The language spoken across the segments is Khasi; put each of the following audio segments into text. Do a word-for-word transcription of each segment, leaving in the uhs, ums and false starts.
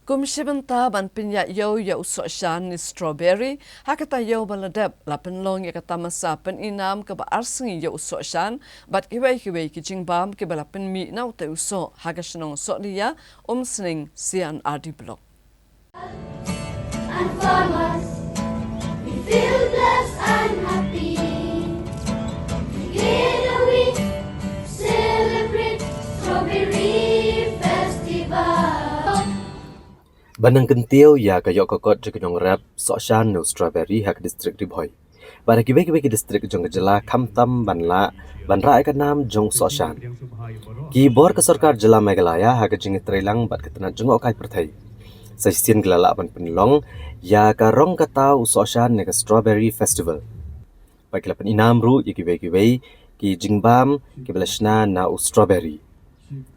Kum shi bynta ban pynïaid ïew ïa u sohshan ne strawberry, ha kata ïew ba la dep la pynlong ïa ka tamasa pyninam kaba arsngi ïa u sohshan bad kiwei kiwei ki jingbam kiba la pynmih na utei u soh ha ka shnong Sohliya, Umsning, C and R D Block. And farmers, we feel blessed and happy. Together we celebrate Strawberry Festival. Ban nang kyntiew ïa ka ïoh ka kot jong ki nongrep sohshan ne u strawberry ha ka distrik Ri Bhoi bad ha kiwei kiwei ki distrik jong ka jylla, khamtam ban lah ban rah ïa ka nam jong u sohshan, ki bor ka sorkar jylla Meghalaya ha ka jingïatreilang bad ka tnat jngohkai pyrthei sa shisien ki la lah ban pynlong ïa ka rong ka taw u sohshan ne ka Strawberry Festival. Bad ki la pyninam ruh ïa kiwei kiwei ki jingbam kiba la shna na u strawberry.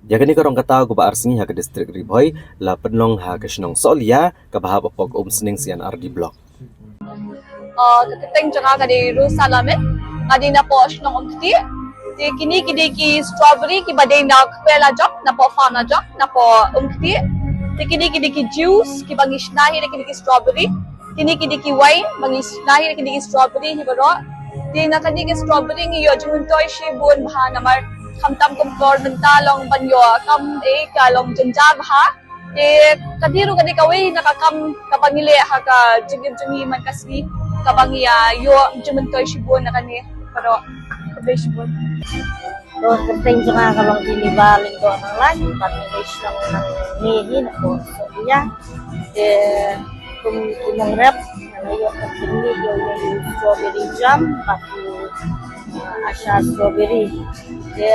Ïa kane ka rong ka taw kaba arsngi ha ka distrik Ri Bhoi la pynlong ha ka shnong Sohliya kaba hap hapoh Umsning C and R D Block. Uh, ka kyrteng jong nga ka dei Rosa Lamin, nga dei napoh shnong Umktieh. Te kine ki dei ki strawberry kiba dei na kper la jong, napoh farm la jong, napoh Umktieh. Te kine ki dei ki juice kiba ngi shna hi da kine ki strawberry. Kine ki dei ki wine ba ngi shna hi da kine ki strawberry hi baroh. Te na kane ki strawberry ngi ïoh jingmyntoi shibun bha namar khamtam kumta mynta long ban ïoh kam, eh, ka long jynjar bha. Te ka dei ruh kane kawei na ka kam kaba ngi leh ha ka jingim jong ngi man ka sngi, kaba ngi ïa ïoh jingmyntoi shibun na kane baroh. Khublei shibun. To, ka kyrteng jong nga ka long Diniba Lyngdoh Nonglait, bad nga dei shnong Nangmih hi napoh Sohliya. Te kum ki nongrep nga la ïoh ka pynmih ïa u, ïa u strawberry jam bad u, uh, Asha strawberry. Te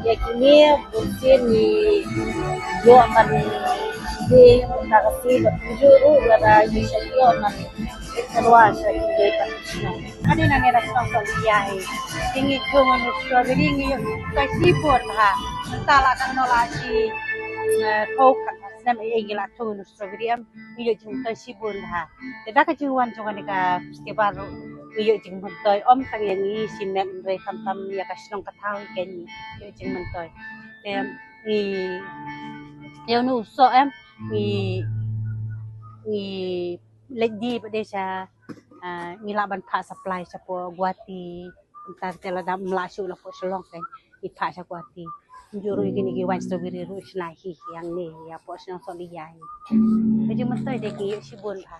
ïa kine bunsien ngi ïoh ban dei mynta ka sngi bad kumjuh ruh lada ngi shait ïoh ban ïa ka rwai sha ki dei bad ki shnong. Ka dei nangne na shnong Sohliya hi. Te ngi ïoh ïa u strawberry ngi ïoh ka shibun bha. Mynta la dang noh la shi, eh, phew khatsan snem, eh, ngi la thung ïa u strawberry em, ngi ïoh jingmyntoi shibun bha. Te da ka jingwan jong kane ka festival ruh ngi ïoh jingmyntoi, ym tang ïa ngi shimet hynrei khamtam ïa ka shnong ka thaw hi kein ngi ïoh jingmyntoi. Te ngi ïa une u soh em ngi, ngi leit die bad dei sha, ah, ngi lah ban phah supply shapoh Guwahati. Mynta te lada ym lah shuh la poh Shillong kein ngi phah sha Guwahati. Kumjuh ruh ïa kine ki wine strawberry ruh shna hi hangne ïa poh shnong Sohliya hi. Ka jingmyntoi de ki ïoh shibun bha.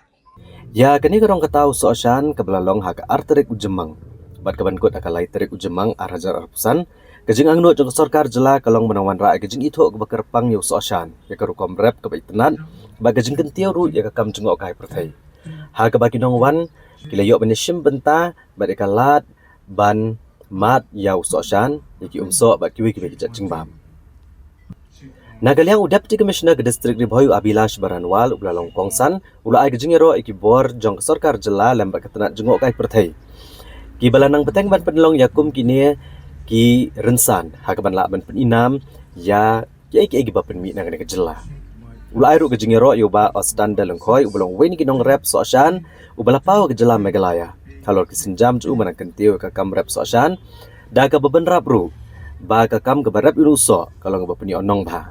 Ïa kane ka rong ka taw u sohshan kaba la long ha ka ar tarik u Jymmang bad kaban kut ha ka lai tarik u Jymmang ar hajar arphew san, ka jingangnud jong ka sorkar jylla ka long ban wanrah ïa ka jingithuh kaba kyrpang ïa u sohshan, ïa ka rukom rep kaba itynnad bad ka jingkyntiew ruh ïa ka kam jngohkai pyrthei, ha kaba ki nongwan ki la ïoh ban ïashim bynta bad ïa ka lad ban mad ïa u sohshan, ïa ki umsoh bad kiwei kiwei ki jait jingbam. Na ka liang u Deputy Commissioner ka District Ri Bhoi u Abhilash Baranwal uba la long kongsan u la ai ka jingïaroh ïa ki bor jong ka sorkar jylla lem bad ka tnat jngohkai pyrthei kiba la nang bteng ban pynlong ïa kum kine ki rynsan ha kaban lah ban pyninam ïa kiei kiei kiba pynmih na kane ka jylla. U la ai ruh ka jingïaroh ïa u Bah Ostanda Lyngkhoi uba long uwei na ki nongrep sohshan uba la paw ha ka jylla Meghalaya halor ki sienjam jong u ban nang kyntiew ïa ka kam rep sohshan da kaba bynrap ruh ba ka kam kaba rep ïa une u soh ka long kaba pynïoh nong bha.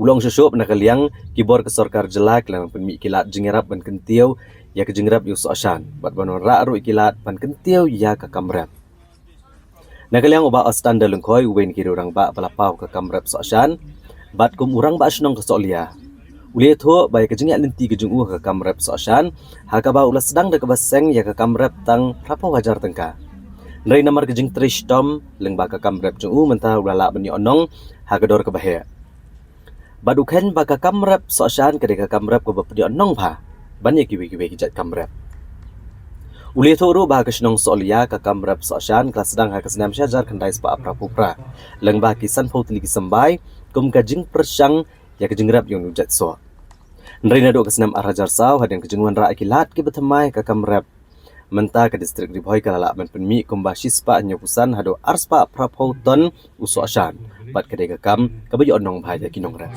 U la ong shuh shuh ba na ka liang ki bor ka sorkar jylla ki la nang pynmih ki lad jingïarap ban kyntiew ïa ka jingrep ïa u sohshan bad ban wanrah ruh ïa ki lad ban kyntiew ïa ka kam rep. Na ka liang u Bah Ostanda Lyngkhoi uwei na ki riew rangbah ba la paw ka kam rep sohshan bad kum u rangbah shnong ka Sohliya, u la ïathuh ba ïa ka jingïaid lynti ka jong u ha ka kam rep sohshan ha kaba u la sdang da kaba seng ïa ka kam rep tang phra phew hajar tyngka. Hynrei namar ka jingtrei shitom lyngba ka kam rep jong u mynta u la lah ban ïoh nong ha ka dor kaba heh. Bad u khein ba ka kam rep sohshan ka dei ka kam rep kaba pynïoh nong bha ban ïa kiwei kiwei ki jait kam rep. U la ïathuh ruh ba ha ka shnong Sohliya ka kam rep sohshan ka la sdang ha ka snem shi hajar khyndai spah phra phew phra lyngba ki san phew tylli ki symbai kum ka jingpyrshang ïa ka jingrep ïa une u jait soh. Hynrei naduh ka snem ar hajar saw hadien ka jingwanrah ïa ki lad kiba thymmai ha ka kam rep, mynta ka District Ri Bhoi ka la lah ban pynmih kumba shi spah hynñiew phew san haduh ar spah phra phew ton u sohshan bad ka dei ka kam kaba ïoh nong bha ïa ki nongrep.